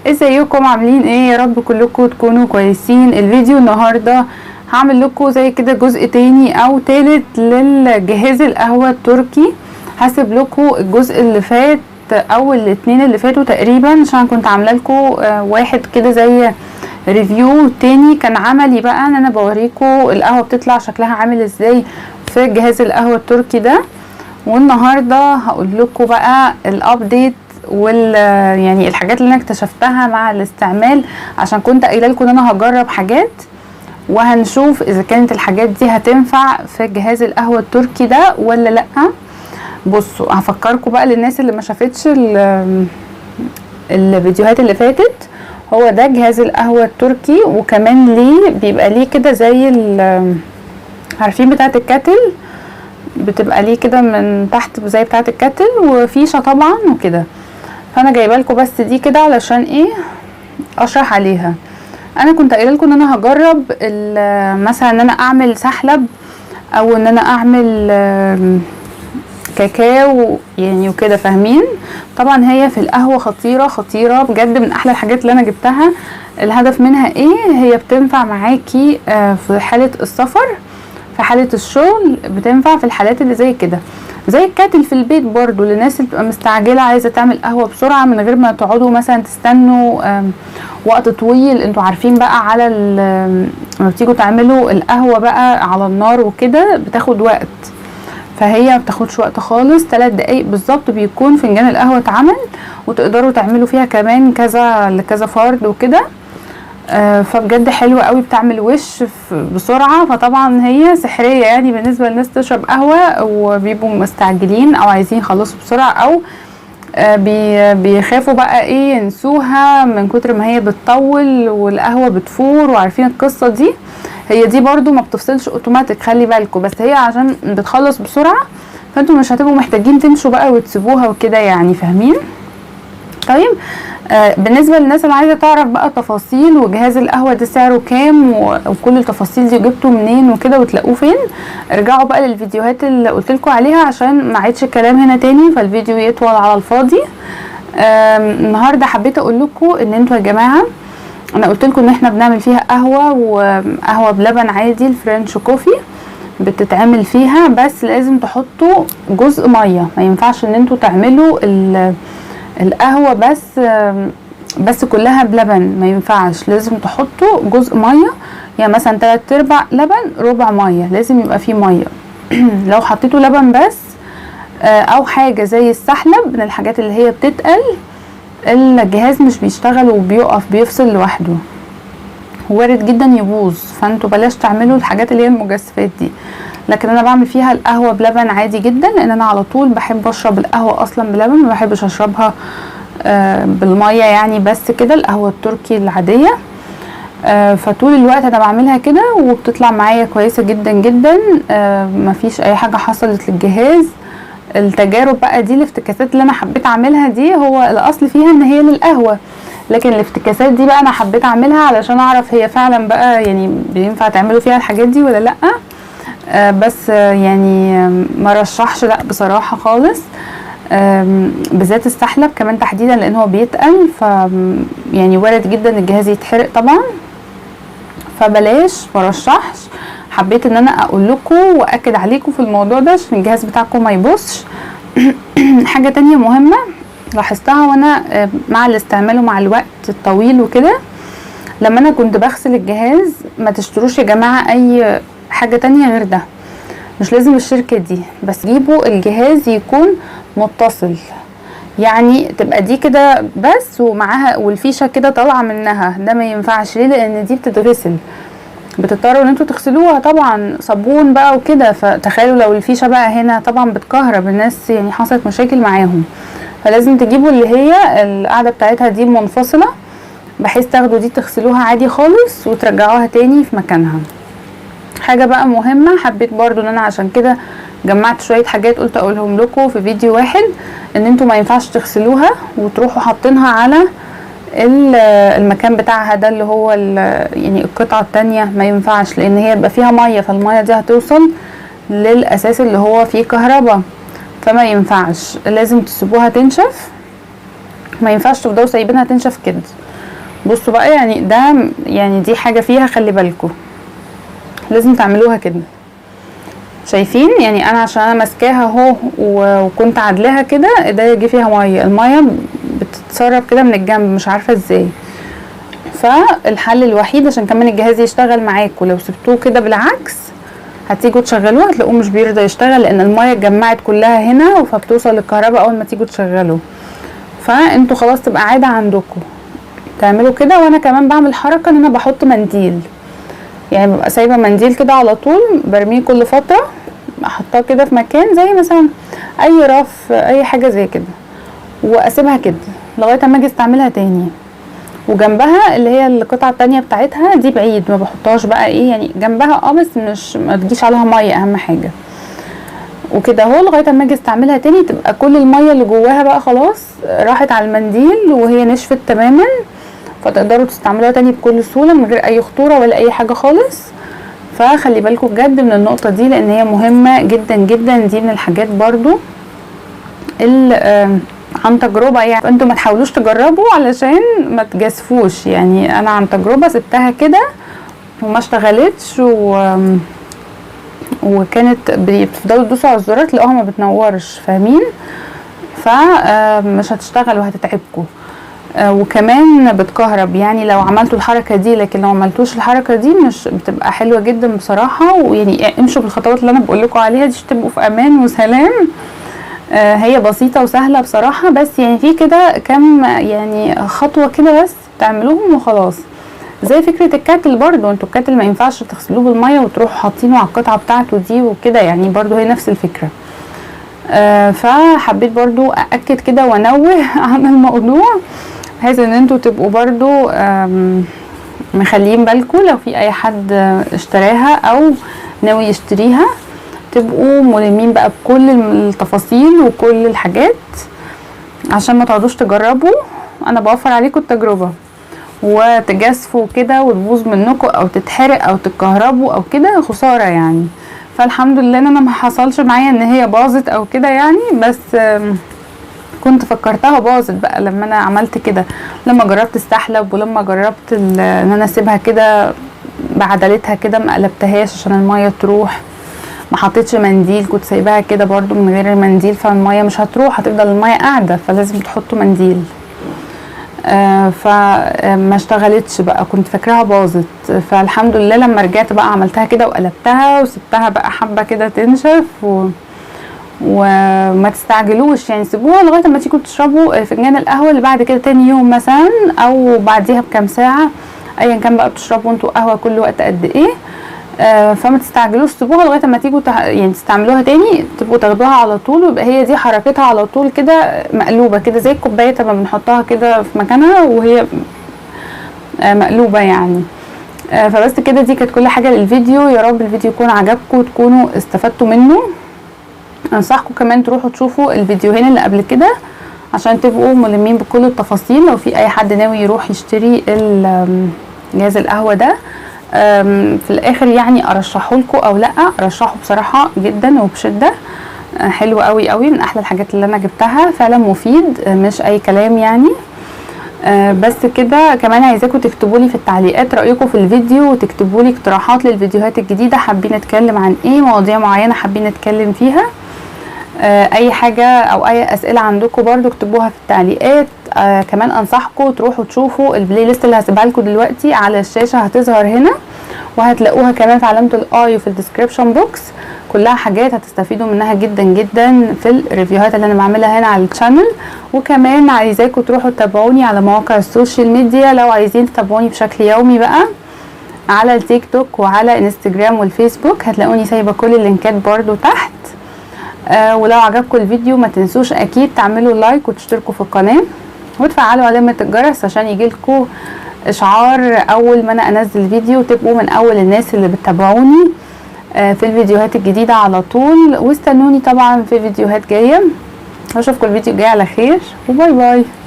ازيكم عاملين ايه؟ يا رب كلكم تكونوا كويسين. الفيديو النهارده هعمل لكم زي كده جزء تاني او تالت للجهاز القهوة التركي. هسيب لكم الجزء اللي فات او الاتنين اللي فاتوا تقريبا، عشان كنت عامله لكم واحد كده زي review، تاني كان عملي بقى ان انا بوريكم القهوة بتطلع شكلها عامل ازاي في جهاز القهوة التركي ده. والنهارده هقول لكم بقى ال update وال يعني الحاجات اللي انا اكتشفتها مع الاستعمال، عشان كنت قايله لكم ان انا هجرب حاجات وهنشوف اذا كانت الحاجات دي هتنفع في جهاز القهوة التركي ده ولا لا. بصوا هفكركم بقى للناس اللي ما شافتش الفيديوهات اللي فاتت، هو ده جهاز القهوة التركي، وكمان ليه بيبقى ليه كده زي عارفين بتاعه ال kettle، بتبقى ليه كده من تحت زي بتاعه ال kettle، وفيشه طبعا وكده. فانا جايبه لكم بس دي كده علشان ايه؟ اشرح عليها. انا كنت قايله لكم ان انا هجرب مثلا ان انا اعمل سحلب او ان انا اعمل كاكاو يعني وكده، فاهمين؟ طبعا هي في القهوة خطيرة خطيرة بجد، من احلى الحاجات اللي انا جبتها. الهدف منها ايه؟ هي بتنفع معاكي في حاله السفر، في حاله الشغل، بتنفع في الحالات اللي زي كده، زي ال kettle في البيت برضو للناس اللي بتبقى مستعجلة عايزه تعمل قهوة بسرعة من غير ما تقعدوا مثلا تستنوا وقت طويل. انتوا عارفين بقى على لما بتيجوا تعملوا القهوة بقى على النار وكده بتاخد وقت، فهي ما بتاخدش وقت خالص، 3 دقايق بالظبط بيكون فنجان القهوة اتعمل، وتقدروا تعملوا فيها كمان كذا لكذا فرد وكده. فبجد حلوة قوي، بتعمل وش بسرعة. فطبعا هي سحرية يعني بالنسبة للناس تشرب قهوة وبيبقوا مستعجلين او عايزين يخلصوا بسرعة، او بيخافوا بقى ايه ينسوها من كتر ما هي بتطول والقهوة بتفور، وعارفين القصة دي. هي دي برضو ما بتفصلش اوتوماتيك، خلي بالكم، بس هي عشان بتخلص بسرعة فانتوا مش هتبقوا محتاجين تمشوا بقى وتسيبوها وكده يعني، فاهمين؟ طيب بالنسبة للناس اللي عايزة تعرف بقى تفاصيل وجهاز القهوة ده سعره كام وكل التفاصيل دي جبته منين وكده وتلاقوه فين، ارجعوا بقى للفيديوهات اللي قلت لكم عليها عشان ما اعيدش الكلام هنا تاني فالفيديو يطول على الفاضي. النهارده حبيت اقول لكم ان انتوا يا جماعة، انا قلت لكم ان احنا بنعمل فيها قهوة، وقهوة بلبن عادي ال French coffee بتتعمل فيها، بس لازم تحطوا جزء مية، ما ينفعش ان انتوا تعملوا القهوة بس كلها بلبن، ما ينفعش، لازم تحطوا جزء مية، يعني مثلا 3/4 لبن ربع مية، لازم يبقى فيه مية. لو حطيتوا لبن بس، او حاجة زي السحلب من الحاجات اللي هي بتتقل، الجهاز مش بيشتغل وبيقف، بيفصل لوحده، وارد جدا يبوظ، فانتوا بلاش تعملوا الحاجات اللي هي المجسفات دي. لكن انا بعمل فيها القهوة بلبن عادي جدا، لان انا على طول بحب اشرب القهوة اصلا بلبن، ما بحبش اشربها بالمية يعني، بس كده القهوة التركي العادية. فطول الوقت انا بعملها كده وبتطلع معايا كويسة جدا جدا، مفيش اي حاجة حصلت للجهاز. التجارب بقى دي، الافتكاسات اللي انا حبيت اعملها دي، هو الاصل فيها ان هي للقهوة، لكن الافتكاسات دي بقى انا حبيت اعملها علشان اعرف هي فعلا بقى يعني بينفع تعملوا فيها الحاجات دي ولا لا. بس يعني ما رشحش لا بصراحة خالص، بالذات السحلب كمان تحديدا، لان هو بيتقل، ف يعني وارد جدا الجهاز يتحرق طبعا، فبلاش، مرشحش. حبيت ان انا اقول لكم واكد عليكم في الموضوع ده عشان الجهاز بتاعكم ما يبوظش. حاجة تانية مهمة لاحظتها وانا مع الاستعمال ومع الوقت الطويل وكده، لما انا كنت بغسل الجهاز، ما تشتروش يا جماعة اي حاجة تانية غير ده، مش لازم الشركة دي، بس جيبوا الجهاز يكون متصل، يعني تبقى دي كده بس ومعاها والفيشة كده طالعة منها، ده ما ينفعش. ليه؟ لان دي بتتغسل، بتضطروا ان انتوا تغسلوها طبعا صابون بقى وكده، فتخيلوا لو الفيشة بقى هنا طبعا بتكهرب الناس، يعني حصلت مشاكل معاهم. فلازم تجيبوا اللي هي القاعدة بتاعتها دي منفصلة، بحيث تاخدوا دي تغسلوها عادي خالص وترجعوها تاني في مكانها. حاجة بقى مهمة حبيت برضو ان انا عشان كده جمعت شوية حاجات قلت اقولهم لكم في فيديو واحد، ان انتوا ما ينفعش تغسلوها وتروحوا حاطينها على المكان بتاعها ده اللي هو يعني القطعة التانية، ما ينفعش، لان هي بيبقى فيها مية، فالمية دي هتوصل للاساس اللي هو فيه كهرباء، فما ينفعش، لازم تسيبوها تنشف، ما ينفعش تفضلوا سايبينها تنشف كده. بصوا بقى، يعني ده يعني دي حاجة فيها، خلي بالكم لازم تعملوها كده. شايفين؟ يعني انا عشان انا ماسكاها اهو وكنت عادلاها كده، ايديا جه فيها مية، المية بتتسرب كده من الجنب مش عارفه ازاي. فالحل الوحيد عشان كمان الجهاز يشتغل معاكم، لو سبتوه كده بالعكس هتيجوا تشغلوه هتلاقوه مش بيرضى يشتغل، لان المية اتجمعت كلها هنا فبتوصل للكهرباء اول ما تيجوا تشغلوه. فانتوا خلاص تبقى عادة عندكم تعملوا كده. وانا كمان بعمل حركة ان انا بحط منديل، يعني ببقى سايبه منديل كده على طول برميه كل فترة، احطاه كده في مكان زي مثلا اي رف اي حاجة زي كده، واسيبها كده لغاية اما اجي استعملها تاني. وجنبها اللي هي القطعة التانية بتاعتها دي بعيد، ما بحطهاش بقى ايه يعني جنبها، بس مش ما تجيش عليها مية، اهم حاجة. وكده اهو لغاية اما اجي استعملها تاني تبقى كل المية اللي جواها بقى خلاص راحت على المنديل وهي نشفت تماما، فتقدروا تستعملوها تاني بكل سهولة من غير اي خطورة ولا اي حاجة خالص. فخلي بالكم بجد من النقطة دي لان هي مهمة جدا جدا. دي من الحاجات برضو اللي عن تجربه، يعني انتوا ما تحاولوش تجربوا علشان ما تجازفوش. يعني انا عن تجربه سبتها كده وما اشتغلتش وكانت بتفضلوا تدوسوا على الزرار تلاقوها ما بتنورش، فاهمين؟ فمش هتشتغل وهتتعبكم، وكمان بتكهرب يعني لو عملتوا الحركة دي. لكن لو عملتوش الحركة دي مش بتبقى حلوة جدا بصراحة. ويعني امشوا بالخطوات اللي انا بقول لكم عليها دي عشان تبقوا في امان وسلام. هي بسيطة وسهلة بصراحة، بس يعني في كده كم يعني خطوة كده بس تعملوهم وخلاص. زي فكرة ال kettle برضو، انتوا ال kettle ما ينفعش تغسلوه بالمية وتروحوا حاطينه على القطعة بتاعته دي وكده، يعني برضو هي نفس الفكرة. فحبيت برضو أأكد كده وانوه عن الموضوع، بحيث ان انتوا تبقوا برضو مخليين بالكم لو في اي حد اشتراها او ناوي يشتريها، تبقوا ملمين بقى بكل التفاصيل وكل الحاجات عشان ما تقعدوش تجربوا. انا بوفر عليكم التجربة وتجازفوا كده وتبوظ منكم او تتحرق او تتكهربوا او كده، خسارة يعني. فالحمد لله ان انا ما حصلش معايا ان هي باظت او كده يعني، بس كنت فكرتها باظت بقى لما انا عملت كده، لما جربت السحلب ولما جربت ان انا اسيبها كده بعدلتها كده ما قلبتهاش عشان المية تروح، ما حطيتش منديل، كنت سايباها كده برضو من غير المنديل، فالميه مش هتروح، هتفضل المية قاعدة، فلازم تحطوا منديل. فما اشتغلتش بقى، كنت فاكراها باظت. فالحمد لله لما رجعت بقى عملتها كده وقلبتها وسبتها بقى حبه كده تنشف وما تستعجلوش يعني، سيبوها لغاية ما تيجوا تشربوا فنجان القهوة اللي بعد كده تاني يوم مثلا او بعديها بكام ساعة، ايا كان بقى بتشربوا انتوا قهوة كل وقت قد ايه. فما تستعجلوش، سيبوها لغاية ما تيجوا يعني تستعملوها تاني، تبقوا تاخدوها على طول، ويبقى هي دي حركتها على طول كده مقلوبة كده زي الكوباية لما بنحطها كده في مكانها وهي مقلوبة يعني. فبس كده، دي كانت كل حاجة للفيديو. يا رب الفيديو يكون عجبكم وتكونوا استفدتوا منه. انصحكم كمان تروحوا تشوفوا الفيديوهين اللي قبل كده عشان تبقوا ملمين بكل التفاصيل. لو في اي حد ناوي يروح يشتري جهاز القهوة ده، في الاخر يعني ارشحه لكم او لا، ارشحه بصراحة جدا وبشدة. حلو قوي قوي، من احلى الحاجات اللي انا جبتها، فعلا مفيد، مش اي كلام يعني. بس كده. كمان عايزاكم تكتبوا لي في التعليقات رايكم في الفيديو، وتكتبوا لي اقتراحات للفيديوهات الجديدة، حابين نتكلم عن ايه، مواضيع معينة حابين نتكلم فيها، اي حاجة او اي اسئلة عندكم برضو اكتبوها في التعليقات. كمان انصحكم تروحوا تشوفوا ال playlist اللي هسيبها لكم دلوقتي على الشاشة، هتظهر هنا وهتلاقوها كمان في علامة ال i وفي ال description box، كلها حاجات هتستفيدوا منها جدا جدا في ال review هات اللي انا بعملها هنا على ال channel. وكمان عايزاكم تروحوا تتابعوني على مواقع ال social media لو عايزين تتابعوني بشكل يومي بقى، على التيك توك وعلى انستجرام والفيسبوك، هتلاقوني سايبه كل ال link ات برضو تحت. ولو عجبكم الفيديو ما تنسوش اكيد تعملوا like وتشتركوا في القناة وتفعلوا علامة الجرس عشان يجيلكم اشعار اول ما انا انزل فيديو، تبقوا من اول الناس اللي بتتابعوني في الفيديوهات الجديدة على طول. واستنوني طبعا في فيديوهات جاية. اشوفكم الفيديو الجاي على خير، و bye bye.